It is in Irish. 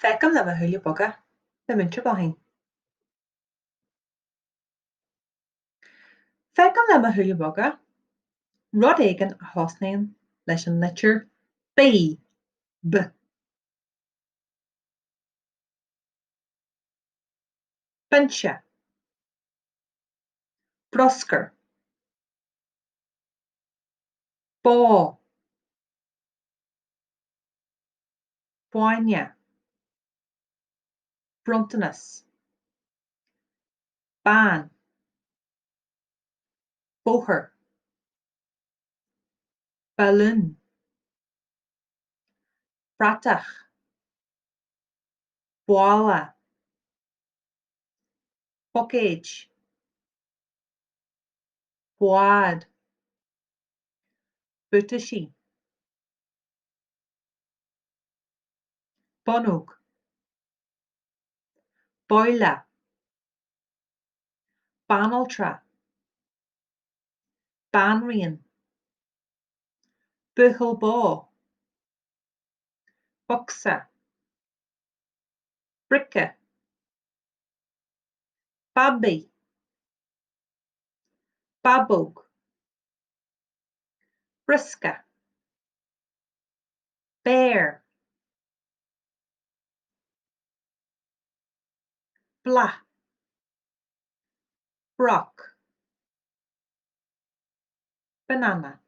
Feicim le mo shúile beaga, le Múinteoir Bláithín. Feicim le mo shúile beaga rud éigin a thosnaíonn leis an litir B, B. Binse. Bruscar. Bó. Bainne. Bronntanas. Bean. Bóthar. Balún. Bratach. Balla. Buicéid. Bád. Buataisí. Bunóg. Babhla. Banaltra. Banríon. Buachaill bó. Bocsa. Brice. Babaí. Babóg. Briosca. Béar. Bláth. Broc. Banana.